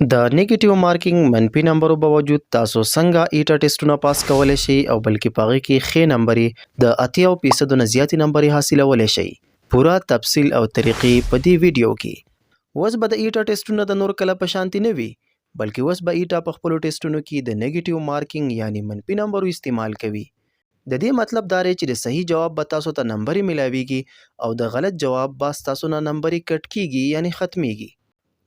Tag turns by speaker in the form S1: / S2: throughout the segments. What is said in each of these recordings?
S1: د نیګیټیو مارکینګ منفي نمبرو باوجود تاسو څنګه ایټا ټیسټونه پاس کولی شئ او بلکې په هغې کې ښې نمبرې د اتیاو فیصدو نه زیاتې نمبرې حاصلولی شئ. پوره تفصیل او طریقې په دې ویډیو کې. اوس به د ایټا ټیسټونه د نور کله په شانتې نه وي بلکې اوس به ایټا په خپلو ټیسټونو کې د نیګیټیو مارکینګ یعنې منفي نمبرو استعمال کوي. د دې مطلب دا دی چې د صحیح جواب به تاسو ته نمبرې ملاویږي او د غلط جواب به ستاسو نه نمبرې کټ کیږي یعنې ختمیږي.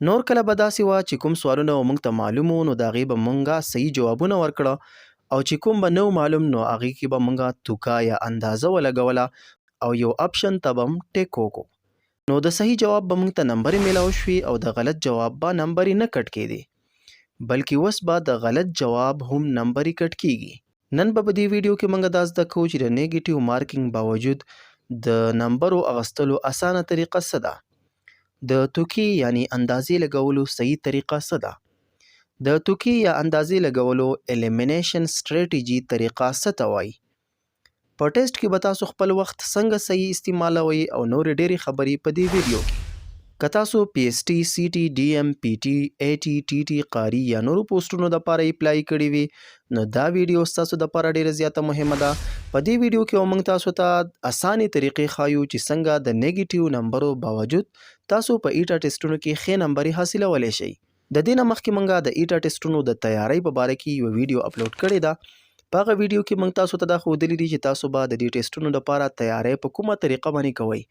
S1: نور کله به داسې وه چې کوم سوالونه به مونږ ته معلوم وو نو د هغې به مونږ صحیح جوابونه ورکړه او چې کوم به نه وو معلوم نو هغې کې به مونږ توکه یا اندازه ولګوله او یو اپشن ته به هم ټیک وکړو نو د صحیح جواب به مونږ ته نمبرې میلاو شوې او د غلط جواب به نمبرې نه کټ کېدې بلکې اوس به د غلط جواب هم نمبرې کټ کیږي. نن به په دې ویډیو کې مونږ دا زده کوو چې د نیګیټیو مارکینګ باوجود د نمبرو اغستلو اسانه طریقه څه ده، د توکي یعنی اندازې لګولو صحیح طریقه څه ده، د توکي یا اندازې لګولو الیمینیشن سټریټیجي طریقه څه ته وایي، په ټیسټ کې به تاسو خپل وخت څنګه صحیح استعمالوئ او نورې ډېرې خبرې په دې ویډیو کې. که تاسو پي ایس ټي، سي ټي، ډي ایم، پي ټي، ای ټي، ټي ټي، قاري یا نورو پوسټونو دپاره اپلای کړي وي نو دا ویډیو ستاسو دپاره ډېره زیاته مهمه ده. په دې ویډیو کې به موږ تاسو ته اسانې طریقې ښایو چې څنګه د نیګیټیو نمبرو باوجود تاسو په ایټا ټیسټونو کې ښې نمبرې حاصلولی شئ. د دې نه مخکې مونږ د ایټا ټیسټونو د تیارۍ په باره کې یوه ویډیو اپلوډ کړې ده. په هغه ویډیو کې مونږ تاسو ته دا ښودلي دي چې تاسو به د دې ټیسټونو لپاره تیاری په کومه طریقه باندې کوئ.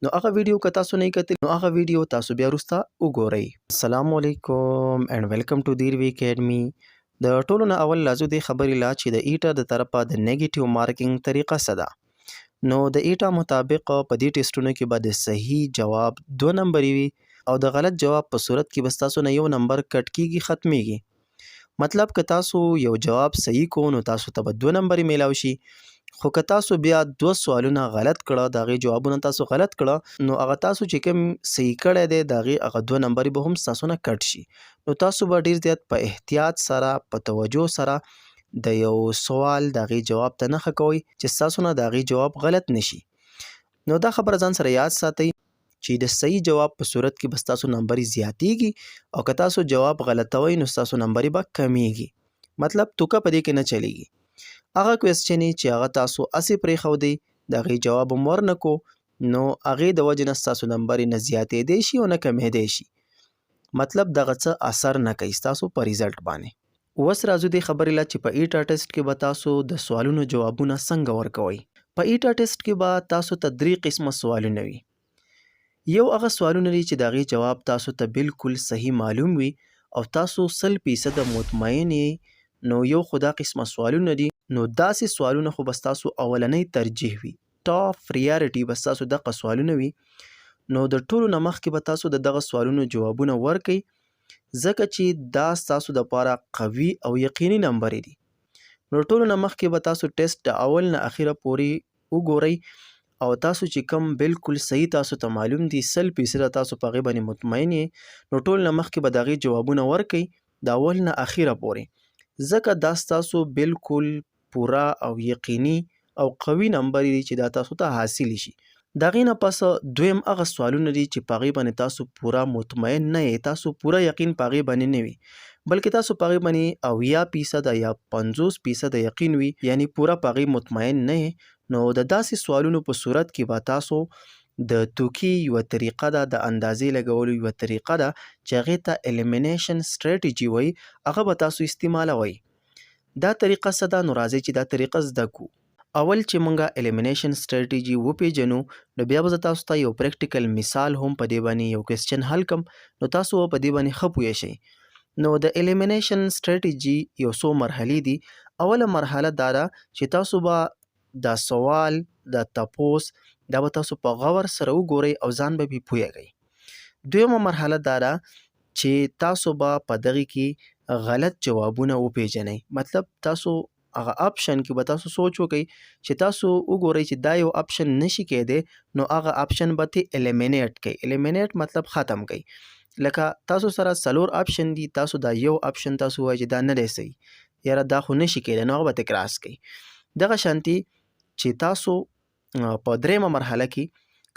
S1: نو هغه ویډیو که تاسو نه یې کتلي نو هغه ویډیو تاسو بیا وروسته وګورئ. السلام علیکم اینډ ویلکم ټو دیروي اکیډمي. د ټولو نه اول راځو دې خبرې لا چې د ایټا د طرفه د نیګیټیو مارکینګ طریقه څه ده. نو د ایټا مطابق په دې ټیسټونو کې به د صحیح جواب دوه نمبرې وي او د غلط جواب په صورت کې به ستاسو نه یو نمبر کټ کیږي، ختمیږي. مطلب که تاسو یو جواب صحیح کو نو تاسو ته به دوه نمبرې میلاو شي، خو که تاسو بیا دوه سوالونه غلط کړه، د هغې جوابونه تاسو غلط کړه، نو هغه تاسو چې کوم صحیح کړی دی د هغې هغه دوه نمبرې به هم ستاسو نه کټ شي. نو تاسو به ډیر زیات په احتیاط سره په توجه سره د یو سوال د هغې جواب ته نښه کوئ چې ستاسو نه د هغې جواب غلط نشي. نو دا خبره ځان سره یاد ساتئ چې د صحیح جواب په صورت کې به ستاسو نمبرې زیاتیږي او که تاسو جواب غلطوئ نو ستاسو نمبرې به کمیږي. مطلب توکه په دې کې نه چلیږي. هغه کوېسچنې چې هغه تاسو هسې پرېښودې د هغې جواب هم ورنه کو نو هغې د وجې نه ستاسو نمبرې نه زیاتېدی شي او نه کمېدی شي. مطلب دغه څه اثر نه کوي ستاسو په ریزلټ باندې. اوس راځو دې خبرې له چې په ایټا ټیسټ کې به تاسو د سوالونو جوابونه څنګه ورکوئ. په ایټا ټیسټ کې به تاسو ته درې قسمه سوالونه وي. یو هغه سوالونه دي چې د هغې جواب تاسو ته بالکل صحیح معلوم وي او تاسو سل فیصده مطمئن یئ، نو یو خو دا قسمه سوالونه دي. نو داسې سوالونه خو به ستاسو اولنۍ ترجیح وي، ټاپ پریارټي به ستاسو دغه سوالونه وي. نو د ټولو نه مخکې به تاسو د دغه سوالونو جوابونه ورکئ، ځکه چې دا ستاسو دپاره قوي او یقیني نمبرې دي. نو ټولو نه مخکې به تاسو ټیسټ د اول نه اخیره پورې وګورئ او تاسو چې کوم بالکل صحیح تاسو ته معلوم دي، سل فیصده تاسو په هغې باندې مطمئن یئ، نو ټول نه مخکې به د هغې جوابونه ورکئ د اول نه اخیره پورې، ځکه دا ستاسو بالکل پوره او یقیني او قوي نمبر دي چې دا تاسو ته حاصل شي. د هغې نه پس دویم هغه سوالونه دي چې په هغې باندې تاسو پوره مطمئن نه یئ، تاسو پوره یقین په هغې باندې نه وي، بلکې تاسو په هغې باندې اویا فیصده یا پنځوس فیصده یقین وي، یعنی پوره په هغې مطمئن نه یئ. نو د داسې سوالونو په صورت کې به تاسو د توکي یوه طریقه ده، د اندازې لګولو یوه طریقه ده چې هغې ته الیمینیشن سټریټیجي وایي، هغه به تاسو استعمالوئ. دا طریقه څه ده؟ نو راځئ چې دا طریقه زده کړو. اول چې مونږ الیمینیشن سټریټیجي وپیژنو نو بیا به زه تاسو ته یو پریکټیکل مثال هم په دې باندې یو کوېسچن حل کم، نو تاسو به په دې باندې ښه پوه شئ. نو د الیمینیشن سټریټیجي یو څو مرحلې دي. اوله مرحله دا ده چې تاسو به دا سوال، دا تپوس، دا به تاسو په غور سره وګورئ او ځان به پرې پوه کړئ. دویمه مرحله دا ده چې تاسو به په دغې کې غلط جوابونه وپیژنئ. مطلب تاسو هغه اپشن کې به تاسو سوچ وکړئ چې تاسو وګورئ چې دا یو اپشن نشي کېدی، نو هغه اپشن به ترې الیمینیټ کړئ. الیمینیټ مطلب ختم کړئ. لکه تاسو سره څلور اپشن دي، تاسو دا یو اپشن تاسو وایئ چې دا نه دی صحیح، یاره دا خو نشي کېدی، نو هغه به ترې کراس کړئ. دغه شانتي چې تاسو په درېیمه مرحله کې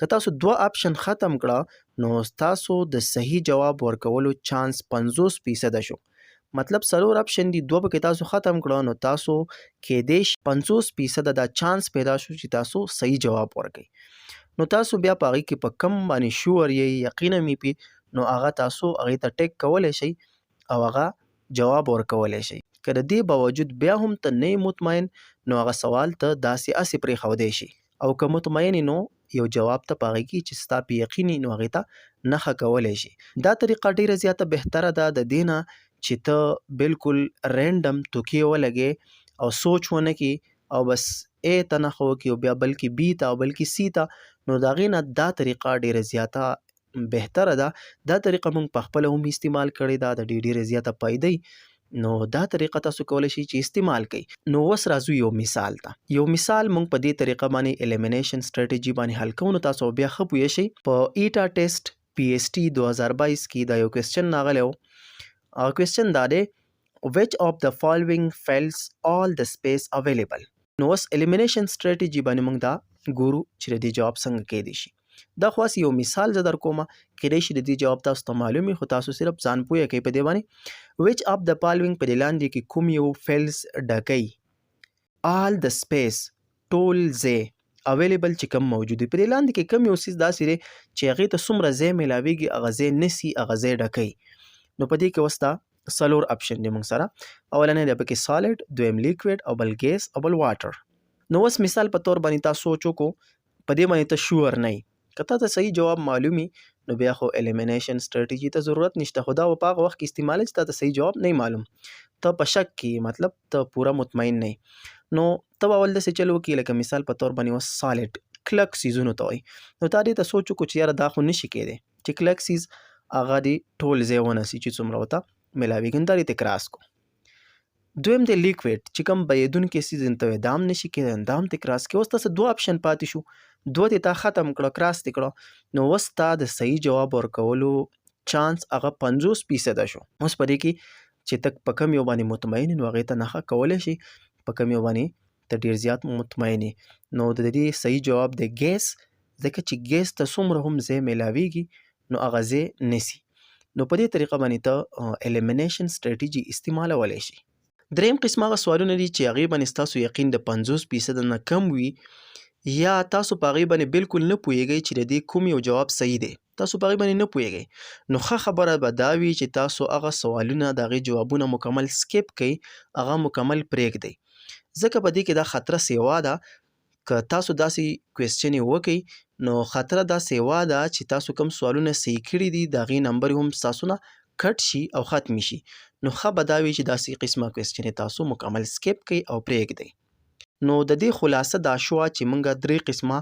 S1: که تاسو دوه اپشن ختم کړه نو ستاسو د صحیح جواب ورکولو چانس 50 فیصده شو. مطلب څلور اپشن دي، دوه پکې تاسو ختم کړو، نو تاسو کېدای شي 50 فیصده دا چانس پیدا شو چې تاسو صحیح جواب ورکړئ. نو تاسو بیا په هغې کې په کم باندې شور یئ، یقینا مې پی، نو هغه تاسو هغې ته ټیک کولی شئ او هغه جواب ورکولی شئ. که د دې باوجود بیا هم ته نه یې مطمئن، نو هغه سوال ته داسې هسې پرېښودی شې، او که مطمئن یې نو یو جواب ته په هغې کې چې ستا پې یقین وي نو هغې ته نښه کولی شې. دا طریقه ډېره زیاته بهتره ده د دې نه چې ته بالکل رینډم توکې ولګې او سوچ ونه کړې او بس ای ته نښه وکړي او بیا بلکې بی ته او بلکې سی ته. نو د هغې نه دا طریقه ډېره زیاته بهتره ده. دا طریقه مونږ په خپله هم استعمال کړې ده، د دې ډېره زیاته فایده. نو دا طریقه تاسو کولی شئ چې استعمال کړئ. نو اوس راځو یو مثال ته. یو مثال مونږ په دې طریقه باندې الیمینیشن سټریټجي باندې حل کوو، نو تاسو بیا ښه پوه شئ. په ایټا ټیسټ پی ایس ټي 2022 کې دا یو کوېسچن راغلی و. هغه کوېسچن دا دی، which of the following fills all the space available؟ نو اوس الیمینیشن سټریټجي باندې موږ دا ګورو چې د دې جواب څنګه کېدی شي. دا خو هسې یو مثال زه در کوم، کېدای شي د دې جواب تاسو ته معلوم وي، خو تاسو صرف ځان پوهه کوئ په دې باندې. Which of the following، په دې لاندې کې کوم یو، fills ډکوي، all the space ټول ځای، available چې کوم موجود وي. په دې لاندې کې کوم یو څیز داسې دی چې هغې ته څومره ځای میلاویږي هغه ځای نسی، هغه ځای ډکوي؟ نو په دې کې اوس دا څلور اپشن دی موږ سره. اولنی دی پکې سالډ، دویم لیکویډ، او بل ګیس، او بل واټر. نو اوس مثال په تور باندې تاسو سوچ وکړو، په دې باندې ته شور نه یې. که تا ته صحیح جواب معلومي نو بیا خو الیمینیشن سټریټجي ته ضرورت نشته، خو دا په هغه وخت کې استعمالوي چې تا ته صحیح جواب نه معلوم، ته په شک کې، مطلب ته پوره مطمئن نه. نو ته به اول داسې چل وکړي، لکه مثال په تور باندې اوس سالډ کلک څیزونو ته وایي، نو تا دې ته سوچ وکړو چې یاره دا خو نشي کېدی چې کلک څیز هغه دې ټول ځای ونسي چې څومره ورته میلاویږي، نو دا دې ته کراس کو. دویم دی لیکویډ چې کوم بهیدونکی څیز ته وایي، دا هم نشي کېدی، دا هم ته کراس کړې. اوس تاسو دوه اپشن پاتې شو، دوه دې تا ختم کړه، کراس دې کړه. نو اوس تا د صحیح جواب ورکولو چانس هغه 50 فیصده شو. اوس په دې کې چې ته په کوم یو باندې مطمئن، نو هغې ته نښه کولی شي. په کوم یو باندې ته ډېر زیات مطمئن، نو د دې صحیح جواب دی ګیس، ځکه چې ګیس ته څومره هم ځای میلاویږي نو هغه ځای نیسي. نو په دې طریقه باندې ته الیمینیشن سټریټجي استعمالولی شي. دریم قسم هغه سوالونه دي چې هغې باندې ستاسو یقین د 50 فیصده نه کم وي، یا تاسو په هغې باندې بالکل نه پوهیږئ چې د دې کوم یو جواب صحیح دی، تاسو په هغې باندې نه پوهیږئ. نو ښه خبره به دا وي چې تاسو هغه سوالونه د هغې جوابونه مکمل سکیپ کړئ، هغه مکمل پرېږدئ، ځکه په دې کې دا خطره سیوا ده، که تاسو داسې کوېسچنې وکئ نو خطره دا سیوا ده چې تاسو کوم سوالونه صحیح کړي دي د هغې نمبر هم ستاسو نه کټ شي او ختم شي. نو ښه به دا وي چې داسې قسمه کوېسچنې تاسو مکمل سکیپ کړئ او پرېږدئ. نو د دې خلاصه دا شوه چې موږ درې قسمه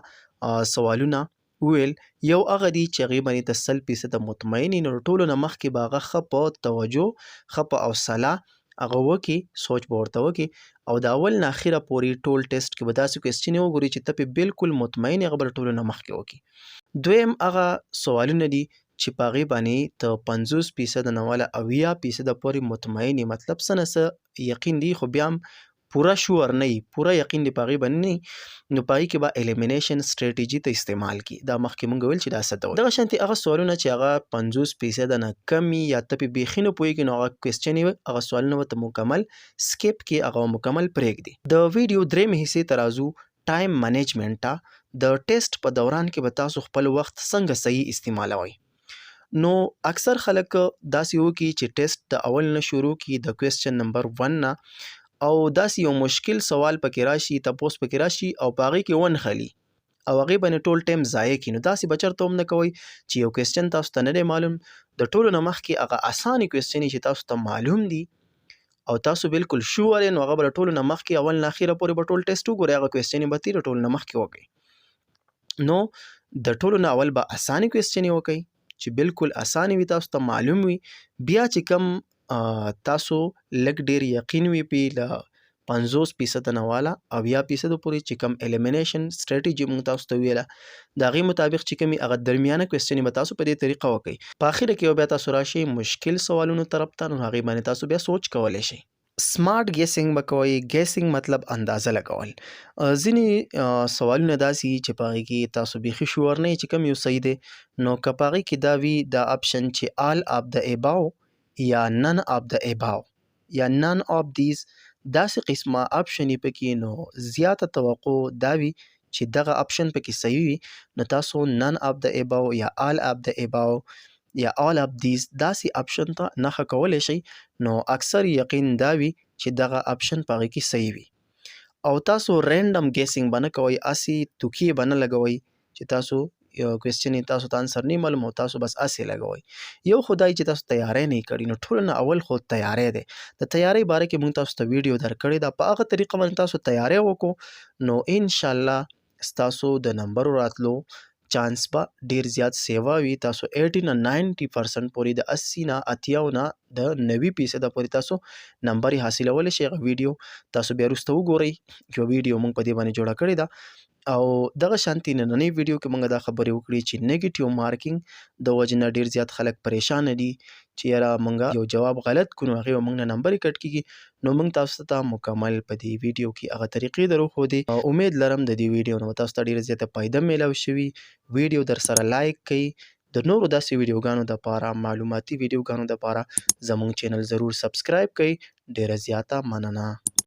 S1: سوالونه وویل. یو هغه دي چې هغې باندې ته 100 فیصده مطمئن، نو ټولو نه مخکې به هغه ښه په توجه، ښه په حوصله هغه وکړي، سوچ به ورته وکړي، او د اول نه اخیره پورې ټول ټیسټ کې به داسې کوېسچنې وګوري چې ته پې بالکل مطمئن، هغه به ټولو نه مخکې وکړي. دویم هغه سوالونه دي چې په هغې باندې ته 50 فیصده نه واله 70 فیصده پورې مطمئن، مطلب څه نه څه یقین دی، خو بیا هم پوره شور نه، پوره یقین دی په هغې باندې نه، نو په هغې کې به الیمینیشن سټریټجي ته استعمال کی. دا مخکې مونږ ویل چې دا څه ته وایي. دغه شانتې هغه سوالونه چې هغه 50 فیصده نه کم وي یا ته پې بیخي نه پوهېږې، نو هغه کوېسچنې، هغه سوالونه به ته مکمل سکیپ کې، هغه مکمل پرېږدي. د ویډیو درېیمې حصې ته راځو، ټایم منیجمنټ ته. د ټیسټ په دوران کې به تاسو خپل وخت څنګه صحیح استعمالوئ؟ نو اکثر خلک داسې وکړي چې ټیسټ د اول نه شروع کړي، د کوېسچن نمبر 1 نه، او داسې یو مشکل سوال پکې راشي، تپوس پکې راشي او په هغې کې ونښلي او هغې باندې ټول ټایم ضایع کړي. نو داسې به چېرته هم نه کوئ چې یو کوېسچن تاسو ته نه دی معلوم، د ټولو نه مخکې هغه اسانې کوېسچنې چې تاسو ته معلوم دي او تاسو بالکل شور یې، نو هغه به له ټولو نه مخکې اول نه اخیره پورې به ټول ټیسټ وګورئ، هغه کوېسچنې به تېرې ټولو نه مخکې وکړئ. نو د ټولو نه اول به اسانې کوېسچنې وکړئ چې بالکل اسانې وي، تاسو ته معلوم وي. بیا چې کوم تاسو لږ ډېر یقین وي پې، له 50 فیصده نه واله 70 فیصده پورې، چې کوم الیمینیشن سټریټجي موږ تاسو ته ویله د هغې مطابق چې کومې هغه درمیانه کوېسچنې به تاسو په دې طریقه وکړئ. په اخره کې بیا تاسو راشئ مشکل سوالونو طرف ته، نو هغې باندې تاسو بیا سوچ کولی شئ. سمارټ ګیسینګ به کوئ. ګیسینګ مطلب اندازه لګول. ځینې سوالونه داسې چې په هغې کې تاسو بیخي شور نه چې کوم یو صحیح دی، نو که په هغې کې دا وي دا اپشن چې آل اف د ایباو یا نن اف د ایباو یا نن اف دیز، داسې قسمه اپشن یې پکې، نو زیاته توقع دا وي چې دغه اپشن پکې صحیح وي. نو تاسو نن اف د ایباو یا آل اف د ایباو یا آل اف دیز داسې اپشن ته نښه کولی شئ، نو اکثر یقین دا وي چې دغه اپشن په هغې کې صحیح وي. او تاسو رینډم ګیسینګ به نه کوئ، هسې توکې به نه لګوئ چې تاسو کوېسچن تاسو ته انسر نه معلوم او تاسو بس هسې لګوئ. یو خو دا چې تاسو تیاری نه کړی، نو ټولو نه اول خو تیاری دی. د تیاری باره کې موږ تاسو ته ویډیو درکړې ده، په هغه طریقه باندې تاسو تیاری وکړو نو انشاءالله ستاسو د نمبرو راتلو چانس به ډیر زیات سیوا وي. تاسو 80 نه 90% پورې، د 80 نه 80 نه د 90% پورې تاسو نمبر حاصلولی شئ. هغه ویډیو تاسو بیا وروسته وګورئ، یو ویډیو موږ په دې باندې جوړه کړې ده. او دغه شانتي نننۍ ویډیو کې موږ دا خبرې وکړې چې نیګیټیو مارکینګ د وجې نه ډیر زیات خلک پریشان دي چې یاره موږ یو جواب غلط کړو نو هغې به موږ نه نمبرې کټ کیږي. نو موږ تاسو ته مکمل په دې ویډیو کې هغه طریقې در وښودې. امید لرم د دې ویډیو نه تاسو ته ډیره زیاته فایده میلاو شوي. ویډیو در سره لایک کړئ، د نورو داسې ویډیوګانو دپاره، معلوماتي ویډیوګانو دپاره زموږ چینل ضرور سبسکرایب کړئ. ډیره زیاته مننه.